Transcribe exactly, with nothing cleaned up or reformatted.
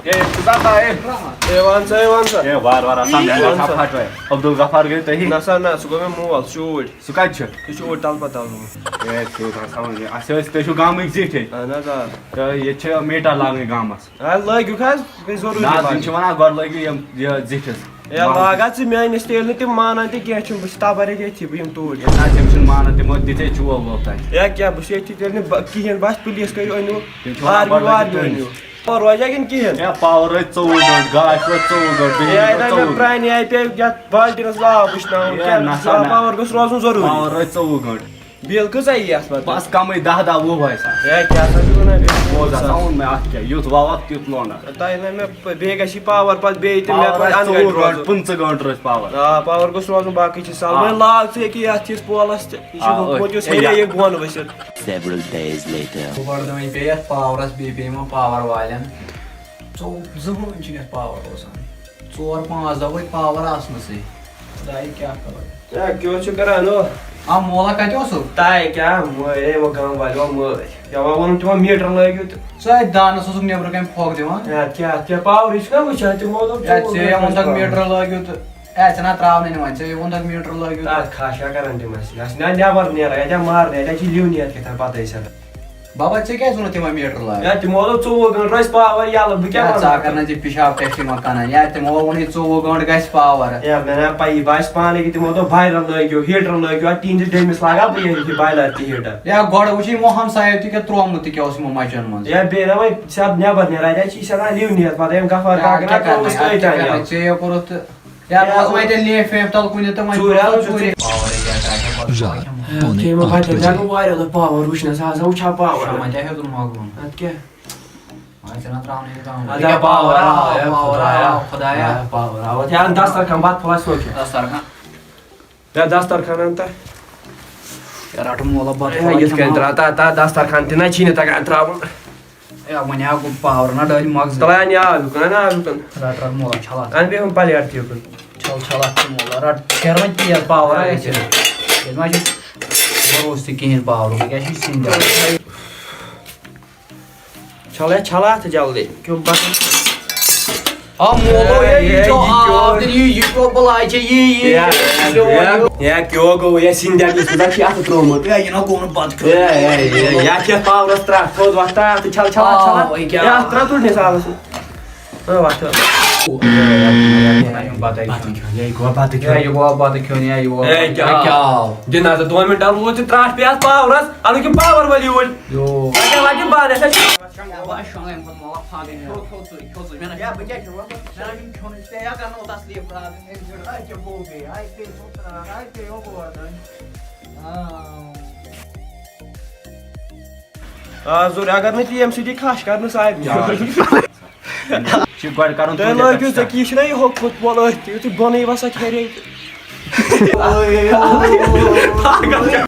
A, ژٕ کَتھ آیے؟ اے، وَن سا، اے، وَن سا۔ اے، وار وار آسان، وَن سا۔ عبدالغفار گٔے تُہی؟ نہ سا، نہ، سُہ گوٚو مےٚ مول، سُہ چھُ اوٗرۍ۔ سُہ کَتہِ چھُ؟ سُہ چھُ اوٗرۍ تَلہٕ پَتہٕ تَلہٕ۔ اے، ژٕ اوس آسان وۄنۍ، اَسہِ ٲسۍ، تُہۍ چھِو گامٕکۍ زِٹھۍ۔ اَہَن حظ، آ۔ تہٕ ییٚتہِ چھِ میٖٹر لاگٕنۍ گامَس۔ آ، لٲگِو حظ، یہِ چھِ ضروٗری نہ، لاگٕنۍ۔ تِم چھِ وَنان گۄڈٕ لٲگِو یِم، یہِ زِٹھِس۔ اے، لاگ حظ ژٕ میٛٲنِس، تیٚلہِ نہٕ تِم مانان تہِ کینٛہہ چھُنہٕ، بہٕ چھُس تَبَر ییٚتھی، بہٕ یِمہٕ توٗرۍ۔ ہے نہ، تِم چھِنہٕ مانان، تِمو دِژے چوب ووب تَتہِ۔ ہے کیٛاہ، بہٕ چھُس ییٚتھی تیٚلہِ نہٕ بہٕ کِہیٖنۍ، بَس پُلیٖس کٔرِو أنِو، تِم چھِ وَنان آرمی گۄڈٕ لٲگِو وارمی تُہۍ۔ أنِو۔ پاوَر روزیٛا کِنہٕ کِہیٖنۍ؟ ہے، پاوَر روزِ ژوٚوُہ گٲنٛٹہٕ، گاش روزِ ژوٚوُہ گٲنٛٹہٕ، ہے، بِجلی روزِ ہے، مےٚ ژوٚوُہ گٲنٛٹہٕ۔ پرٛانہِ آیہِ پٮ۪و یَتھ بالٹیٖنَس آب وٕچھناوُن، ہے، کیٛاہ نہ سا نہ۔ پاوَر گوٚژھ روزُن ضروٗری۔ پاوَر روزِ ژوٚوُہ گٲنٛٹہٕ۔ بِل کۭژاہ یی اَتھ پَتہٕ؟ بَس کَمٕے دَہ دَہ وُہ وَے سا۔ ہے، کیٛاہ سا چھُ وَنان بیٚیہِ؟ بوز ہسا، اوٚن مےٚ اَتھ کیٛاہ، یُتھ وَوَتھ تیُتھ لونَکھ۔ تۄہہِ نہ مےٚ پ-، بیٚیہِ گژھِ یہِ پاوَر پَتہٕ بیٚیہِ تہِ مےٚ پاوَر پَتہٕ آسہِ اَنگَنۍ ژوٚوُہ گٲنٛٹہٕ، روزُن۔ پٕنٛژٕہ گٲنٛٹہٕ روزِ پاوَر۔ آ، پاوَر گوٚژھ روزُن، باقٕے چھِ سَہَل۔ آ۔ وۄنۍ لاگ ژٕ ییٚکیٛاہ یَتھ یِتھ پولَس تہٕ یہِ چھُ آ، ہوٚکھ، أتھۍ۔ یہِ اوس ہے، ہیٚرے یہِ بۄن ؤسِتھ۔ Several days later. بہٕ گۄڈٕ دِمَے پے یَتھ پاورَس، بیٚیہِ پیٚیہِ یِمَن پاوَر والٮ۪ن۔ ژوٚو-، زٕہٕنۍ چھِنہٕ یَتھ پاوَر روزان۔ ژور پانٛژھ دۄہ وٲتۍ پاوَر آسنَسٕے۔ خۄدایہِ کیٛاہ کَرو؟ ہے، کیٛاہ چھُ کران ہُہ؟ آ، مولا کَتہِ اوسُکھ؟ تاے کیٛاہ مٲرۍ، ہے، وۄنۍ گام والٮ۪و مٲرۍ۔ یَوٕ ووٚنُم تِمَن میٖٹر لٲگِو تہٕ۔ ژٕ اَتہِ دانَس اوسُکھ نیٚبرٕ کَنہِ پھۄکھ دِوان۔ ہے، کیٛاہ، کیٛاہ پاورٕے چھُنہ وٕچھان، تِمو دوٚپ یا ژوٚوُہ ژےٚ گٲنٛٹہٕ ووٚن تَتھ پاوَر۔ میٖٹر لٲگِو تہٕ۔ ہے، ژٕ نہ ترٛاونَے نہٕ وۄنۍ، ژےٚ ووٚن تَتھ میٖٹر لٲگِو تہٕ۔ تَتھ کھاشا کران تِم اَسہِ۔ اَسہِ نہ نٮ۪بر نیران، اَتہِ مارنہٕ، اَتہِ چھِ لیونی اَتھ کیٛاہ تام پَتہٕ أسۍ اَتھ۔ بابا، ژےٚ کیٛازِ ووٚنُتھ تِمن میٖٹر لاگ؟ ہے، تِمو دوٚپ ژوٚوُہ گٲنٛٹہٕ روزِ پاور یَلہٕ، بہٕ کیٛاہ یا وَنہٕ؟ ژٕ ہا کَرنَے ژےٚ پِشاب ٹٮ۪سٹِنٛگ وۄنۍ کَنَن، یا تِمو ووٚنُے ژوٚوُہ گٲنٛٹہٕ گژھِ پاور۔ ہے، مےٚ نہ پَیی، بہٕ آسہِ پانَے کہِ تِمو دوٚپ بایلَر لٲگِو، ہیٖٹر لٲگِو، اَتھ تِہِنٛدِس ڈیٚمِس لاگا بہٕ یہِ، یہِ بایلَر تہِ ہیٖٹر۔ یا گۄڈٕ وٕچھ یِمو ہمسایو تہِ کیٛاہ ترٛوومُت تہِ کیٛاہ اوس یِمو مَچَن منٛز۔ یا بیٚیہِ نہ وۄنۍ ژےٚ نٮ۪بر نیران، اَتہِ چھِ یہِ سٮ۪دان لیونی یَتھ پَتہٕ، أمۍ غفار یا کاکَن کیٛاہ اَتھ ترٛووُس کَرنَے، اَتھ أتھۍ کیٛاہ اَنہِ کَرنَے، یَلہٕ۔ ژےٚ یہِ کوٚرُتھ تہٕ یا یا روز وۄنۍ تیٚلہِ لیف ویف تَل کُنہِ تہٕ وۄنۍ ژوٗرِ تھوڑا آسو ژوٗرِ۔ ژوٗرِ۔ پاورٕے گژھِ آسہِ پَتہٕ رات پونے پَتہٕ آٹھ کیٛاہ بجے۔ گوٚو واریاہ دۄہ پاور وٕچھنَس آز وٕچھا پاور۔ شامَن تہِ ہیوٚتُن مۄکلُن۔ اَدٕ کیٛاہ؟ وۄنۍ ژےٚ نہ ترٛاونٕے یہِ ترٛاوُن۔ اَدٕ ییٚکیٛاہ پاور آو، پاور آو، خۄدایا۔ پاور آو۔ اَدٕ ہا دسترخان بَتہٕ پھوٚل آسہِ سوچھا۔ دسترخان۔ یا دسترخانَن تہٕ۔ یا رَٹہٕ مولا بَتہٕ ہے، پھوٚل یِتھ کھٮ۪مہو۔ کٔنۍ ترٛاو تا، تا دسترخان تہِ نہ چھی نہٕ تَگان ترٛاوُن۔ اے، وۄنۍ آو گوٚو پاور نہ ڈٲلۍ مۄغزٕ۔ تَلہٕ اَن یہِ آب یُکُن، اَن آب یُکُن۔ رَٹ، رَٹ مولا، چھَل اَتھ۔ اَن بیٚیہِ ہُم پَلیٹ تہِ یُکُن۔ چھَل، چھَل اَتھ تہِ مولا، رَٹ، پھیر وۄنۍ تیز پاور آسہِ۔ ییٚتہِ ما چھُ بروسہٕ تہِ کِہیٖنۍ پاورُک، یہِ کیٛاہ چھُ سِنٛدٮ۪ر؟ چھَل ہے، چھَل اَتھ جلدی۔ کیوں بَتہٕ آ، مولو، ہے، یہِ، یہِ ہے، چھُ یہِ کیٛاہ؟ آب دِنہٕ، یہِ، یہِ کیٛاہ بَلاے چھےٚ، یہِ، یہِ، ہے، یہِ، یہِ، یہِ، یہِ کیٛاہ گوٚو؟ ہے، سِنٛدٮ۪ر یُس مےٚ چھِ اَتھ ترٛوومُت۔ ہے، یہِ نہ گوٚو نہٕ بَتہٕ کھیوٚن۔ ہے، ہے، ہے، یَتھ یَتھ پاورَس ترٛٹھ تھوٚد وۄتھ ترٛٹھ تہٕ چھَل، چھَل اَتھ، آ، چھَل اَتھ۔ وۄنۍ کیٛاہ؟ یَتھ ترٛٹھ تُل نِسالَس منٛز۔ آ، وۄتھ۔ بَتہٕ کھیوٚن، یہِ گوٚو بَتہٕ ہے، کھیوٚن۔ یہِ گوٚو بَتہٕ کھیوٚن، ہے، یہِ گوٚو۔ ہے، کیٛاہ؟ کیٛاہ آو؟ دِ نظر، دۄن مِنٹَن ووت یہِ ترٛٹھ پیٚیَس پاورَس، اَنُن کِنہٕ پاوَر وٲلی اوٗرۍ؟ یو۔ وۄنۍ کیٛاہ وَتہِ بَنٛد؟ اَسہِ حظ چھِ بہٕ ہا شۄنٛگَے، بہٕ مطلب پھاگَے، کھیوٚو، کھیوٚو ژٕے، کھیوٚو ژٕے، مےٚ نہ، یہِ بہٕ کیٛاہ کھیوٚو؟ مےٚ نہ چھُنہٕ کھیوٚنُے، ژےٚ یا کَرنووُتھ اَصلی یہِ پرٛابلِم، أمۍ زیُٹھ، اَتہِ کیٛاہ گوٚو بیٚیہِ؟ اَتہِ پیٚیہِ ژوٚپ ژھٕنان، اَتہِ پیٚیہِ یوٚکُن واتان۔ آ۔ آ، ضروٗر، اگر نہٕ تی ییٚمہِ سۭتی کھَش کَرنہٕ سارنٕے۔ چھِ گۄڈٕ کَرُن تُہۍ توٗلِتھ لٲگِو پٮ۪ٹھ ژےٚ start۔ کہِ یہِ چھُنہ یہِ ہوٚکھمُت پھۄل أتھۍ تہِ، یُتھُے بۄنٕے وَسان کھرے تہٕ۔